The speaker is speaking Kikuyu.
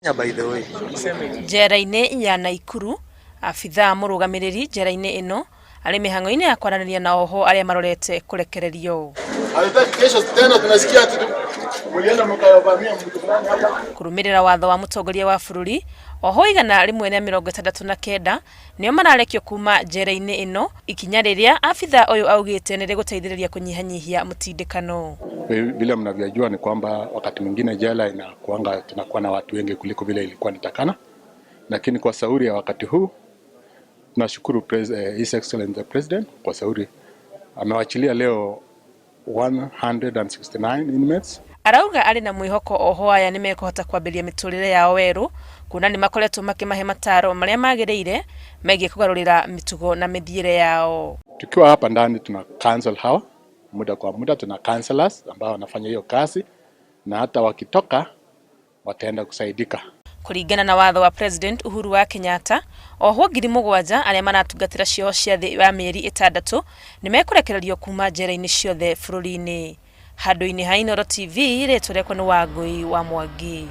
By the way. Njera-inĩ ya Naikuru, abithaa mũrũgamĩrĩri njera-inĩ ĩno arĩ mĩhang'o-inĩ ya kwaranĩria na ohwo arĩa marorete kũrekererio. Hatutaki kesho tena tunasikia ati mlienda mkavamia mtu fulani hapa. Kũrũmĩrĩra watho wa mũtongoria wa bũrũri, ohwo 169 nĩo mararekio kuma njera-inĩ ĩno, ikinya rĩrĩa abithaa ũyũ augĩte nĩ rĩgũteithĩrĩria kũnyihanyihia mũtindĩkano. Vile mnavyojua ni kwamba wakati mwingine jela inakuanga tunakuwa na watu wengi kuliko vile ilikuwa nitakana, lakini kwa sauri ya wakati huu tunashukuru His Excellency the President kwa sauri amewachilia leo 169 inmates. Arauga arĩ na mwĩhoko ohwo aya nĩ mekũhota kwambĩrĩria mĩtũrĩre yao werũ kuona nĩ makoretwo makĩmahe mataro marĩa magĩrĩire megiĩ kũgarũrĩra mĩtugo na mĩthiĩre yao. Tukiwa hapa ndani tuna counsel hawa muda kwa muda, tuna counselors ambao wanafanya hiyo kazi na hata wakitoka wataenda kusaidika. Kũringana na watho wa President Uhuru wa Kenyatta, ohwo 7,000 arĩa maratungatĩra cioho cia thĩ ya mĩeri 6 nĩ mekũrekererio kuma njera-inĩ ciothe bũrũri-inĩ. Handũ-inĩ ha Inooro TV, rĩtwa rĩakwa nĩ Wangũi wa Mwangi.